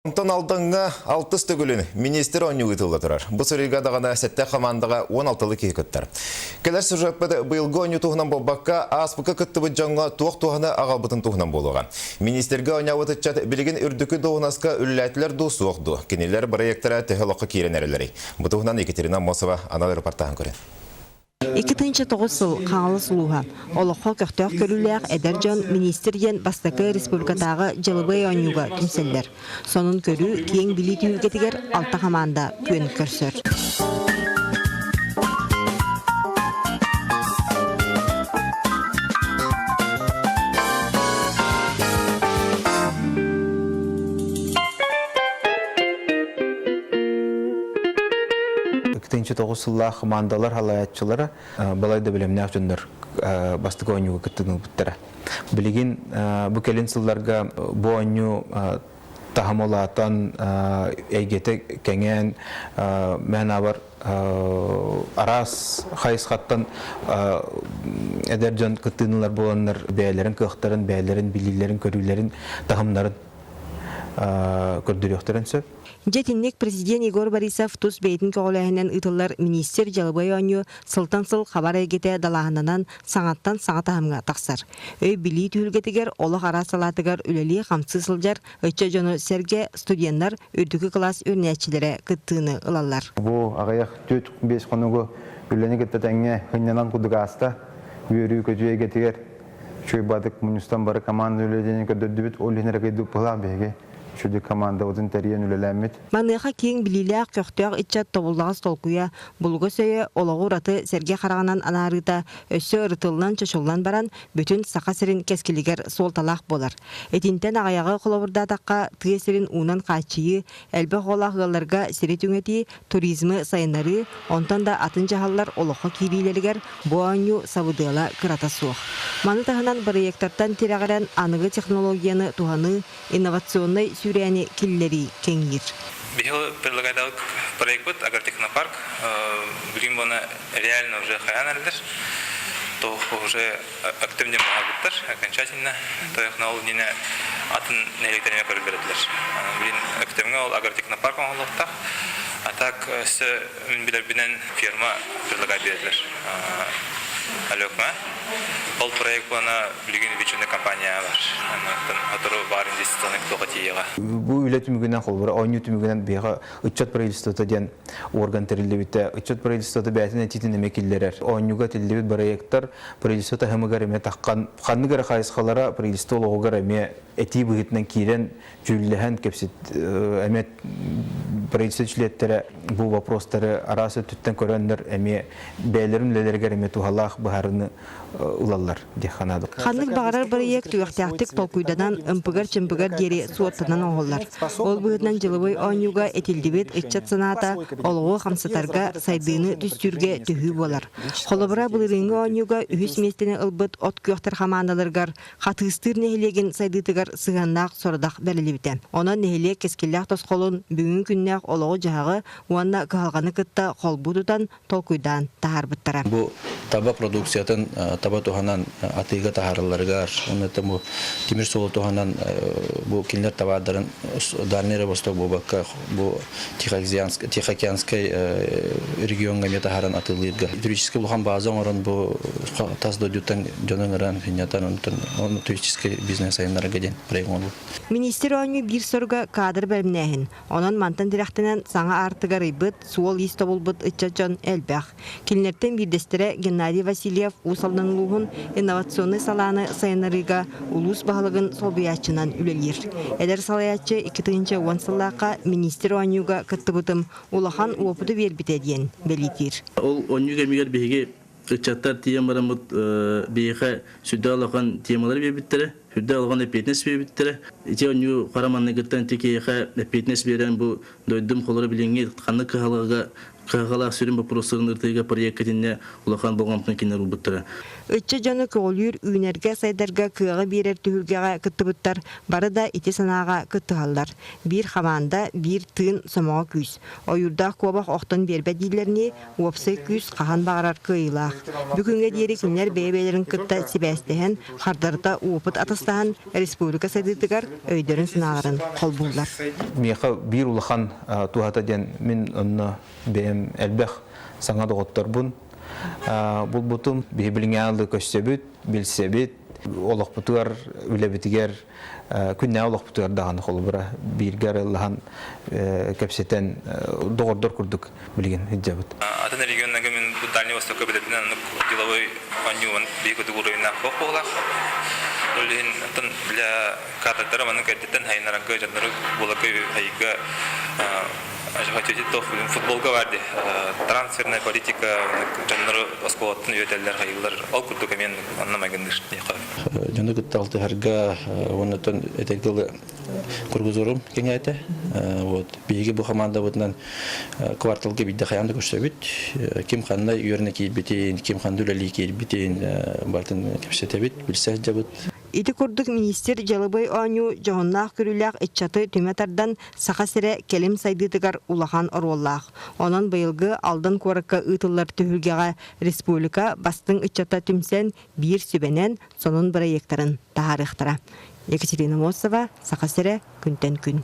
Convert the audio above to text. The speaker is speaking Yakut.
Онтон Алдаҥҥа алтыс төгүлүн министр оонньуу ыытылла турар. Бу сырыыга даҕаны сэттэ хамаандаҕа 16 киһи кыттар. Кэлэр сюжеппыт быйылгы оонньуу туһунан буолбакка, ааспыкка кыттыбыт дьоҥҥо туох туһаны аҕалбытын туһунан буолуоҕа. Министргэ оонньообут ыччат билигин үрдүкү дуоһунаска үлэлээтилэр дуу, суох дуу? Кинилэр бырайыактара төһө олоххо киирэн эрэллэрий? Бу туһунан Екатерина Аммосова анал репортаһын көрүн. 2009 сыл Хаҥалас улууһа олоххо көхтөөх көрүүлээх эдэр дьон миниистир диэн бастакы республикатааҕы дьылыбыай оонньууга түмсэллэр. Сонун көрүү киэҥ билии түһүлгэтигэр алта хамаанда күөн көрсөр. 2009 сыллаах хамаандалар халайааччылара балай да бэлэмнээх дьоннор бастакы оонньууга кыттыыны ылбыттара. Билигин бу кэлин сылларга бу оонньуу таһыма улаатан, эйгэтэ кэҥээн, мээнабар араас хайысхаттан эдэр дьон кыттыыны ылар буоланнар бэйэлэрин кыахтарын, бэйэлэрин билиилэрин, көрүүлэрин, таһымнарын көрдөрүөхтэрин сөп. Дьэ итинник президент Егор Борисов тус бэйэтин көҕүлээһинэн ыытыллар миниистир дьалабыай оонньуу сылтан сыл хабар эйгэтэ далааһыннанан саҥаттан саҥа таһымҥа тахсар. Өй-билии түһүлгэтигэр олох араас салаатыгар үлэлии-хамсыы сылдьар ыччат дьону сэргэ студеннар, үрдүкү кылаас үөрэнээччилэрэ кыттыыны ылаллар. Бу аҕыйах 4-5 хонугу үлэни кытта тэҥҥэ сынньанан курдук ааста. Үөрүү-көтүү эйгэтигэр үчүгэй баатык мунньустан бары команда үлэлиирин көрдөрдүбүт. Ол иһин эрэ кыайдыппылаах биһиги. Сүдү командабытын тэрийэн үлэлээммит. Маныаха киэҥ билиилээх, көхтөөх ыччат тобуллаҕас толкуйа, булугас өйө, олоҕу ураты сэргэ хараҕынан анаарыыта өссө ырытыллан-чочуллан баран, бүтүн Саха сирин кэскилигэр суолталаах буолар. Итинтэн аҕыйаҕы холобурдаатахха, тыа сирин уунан хааччыйыы, элбэх оҕолоох ыалларга сири түҥэтии, туризмы сайыннарыы, онтон да атын дьаһаллар олоххо киириилэригэр бу оонньуу сабыдыала кырата суох. Маны таһынан бырайыактартан тирэҕирэн аныгы технологияны туһаныы, инновационнай сүүрээни киллэрии кэҥиир. Биһиги предлагайдагы проектпыт агротехнопарк билим буона реально уже хайаан эрэлэр то уже активнее баһарбыттар окончательно то ол нине атын нэһилиэктэринэ көрүллэр билин Өктөмҥө ол агротехнопарк оҥоһуллуохтаах а так өссө мин билэрбинэн ферма предлагай биэрдилэр Алекма ол проект плана билигин вечерний компания бар отору баар инвестиционный туоха тиийэҕэ Бу үлэ түмүгүнэн холобура оонньуу түмүгүнэн биһиэхэ ыччат правительствота диэн орган тэриллибитэ. Ыччат правительствота бэйэтин этиитин эмиэ киллэрэр. Оонньууга этиллибит проекттар правительство таһымыгар эмиэ таххан ханнык эрэ хайысхалара правительство олоҕугар эмиэ этии быһыытынан киирэн дьүүллэһэн кэпсит эмиэ правительство чилиэттэрэ бу вопростары араас өттүттэн көрөннөр эмиэ бэйэлэрин үлэлэригэр эмиэ туһалаах быһаарыны ылаллар диэххэ наада. Ханнык баҕарар бырайыак түгэхтээхтик толкуйданан, ымпыгар-чымпыгар диэри суоттанан оҥоһуллар. Ол быһыытынан дьылыбый оонньууга этиллибит ыччат санаата олоҕу хамсатарга, сайдыыны түстүүргэ төһүү буолар. Холобура, былырыыҥҥы оонньууга үһүс миэстэни ылбыт от күөхтэр хамаандаларыгар Хатыыстыыр нэһилиэгин сайдыытыгар сыһыаннаах сорудах бэриллибитэ. Онон нэһилиэк кэскиллээх тосхолун бүгүҥҥү күннээх олоҕу-дьаһаҕы уонна кыһалҕаны кытта холбуу тутан толкуйдаан таһаарбыттара. Бу таба продукциятын таба туһанан атыыга таһааралларыгар, уонна бу тимир суолу туһанан бу кинилэр табаардарын Дальний Восток буолбакка бу Тихоокеанскай региоҥҥа эмиэ таһааран атыылыырга. Туристическай улахан база оҥорон бу тас дойдуттан дьону ыҥыран, сынньатан, онтон туристическай бизнес сайыннарарга диэн проект оҥорбут. Миниистир оонньуу биир соруга кадр бэлэмнээһин. Онон мантан тирэхтэнэн саҥа аартыгар ыйбыт, суол-иис тобулбут ыччат дьон элбэх. Кинилэртэн биирдэстэрэ Геннадий Васильев Уус Алдан улууһун инновационнай салааны сайыннарыыга улуус баһылыгын солбуйааччынан үлэлиир. Эдэр салайааччы 2010 сыллаахха миниистир оонньууга кыттыбытым улахан уопуту биэрбитэ диэн бэлиэтиир. Ол оонньуу кэмигэр биһиги ыччаттар тиийэн бараммыт биһиэхэ сүрдээх улахан темалары биэрбиттэрэ, сүрдээх улахан эппиэтинэс биэрбиттэрэ. Ити оонньуу хара манныгыттан ити киһиэхэ эппиэтинэс биэрэн бу дойдум холоро билиҥҥи ханнык кыһалҕага кыһалҕалаах сүрүн боппуруостарын ырытыыга проекка итиннэ улахан болҕомтону кинилэр ылбыттара. Ыччат дьону көҕүлүүр, үүнэргэ-сайдарга кыаҕы биэрэр түһүлгэҕэ кыттыбыттар бары да ити санааҕа кыттыһаллар. Биир хамаанда, биир тыын, сомоҕо күүс. Ойуурдаах куобах охтон биэрбэт дииллэринии, уопсай күүс хаһан баҕарар кыайыылаах. Бүгүҥҥэ диэри кинилэр бэйэ-бэйэлэрин кытта сибээстэһэн, хардарыта уопут атастаһан, республика сайдыытыгар өйдөрүн-санааларын холбууллар. Миэхэ биир улахан туһата диэн мин онно бэйэм элбэх саҥа доҕотторбун булбутум. Биһи билиҥҥи көссөбүт, билсэбит, олохпутугар, үлэбитигэр, күннээҕи олохпутугар даҕаны холобура бииргэ арыаллаһан кэпсэтэн доҕордор курдук билигин сылдьабыт. Атын регионнарга мин Дальний Востокка билэрбинэн оннук деловой оонньуу биһиги курдук уровеннаах суох буоллаах. Ол иһин оттон для кадрдара маннык эрдэттэн хайынарарга дьоннору буоларга хайыга футболга бар ди трансферная политика дьоннору оскуолаттан үөтэллэр хайыллар ол курдук эмиэ онно майгынныыр Дьону кытта алтыһарга уонна этэргэ дылы кругозорум кэҥээтэ. Вот биһиги бу хамаандабытынан кварталга биирдэ хайаан да көрсөбүт. Ким ханна үөрэнэ киирбитин, ким ханна үлэлии киирбитин барытын кэпсэтэбит, билсэ сылдьабыт. Ити курдук миниистир дьалыбай оонньуу дьоһуннаах көрүүлээх ыччаты түмэ тардан Саха сирэ кэлим сайдыытыгар улахан оруоллаах. Онон быйылгы Алдан куоракка ыытыллар түһүлгэҕэ республика бастыҥ ыччата түмсэн биир сүбэнэн сонун бырайыактарын таһаарыахтара. Екатерина Мосова, Саха сирэ, күнтэн күн.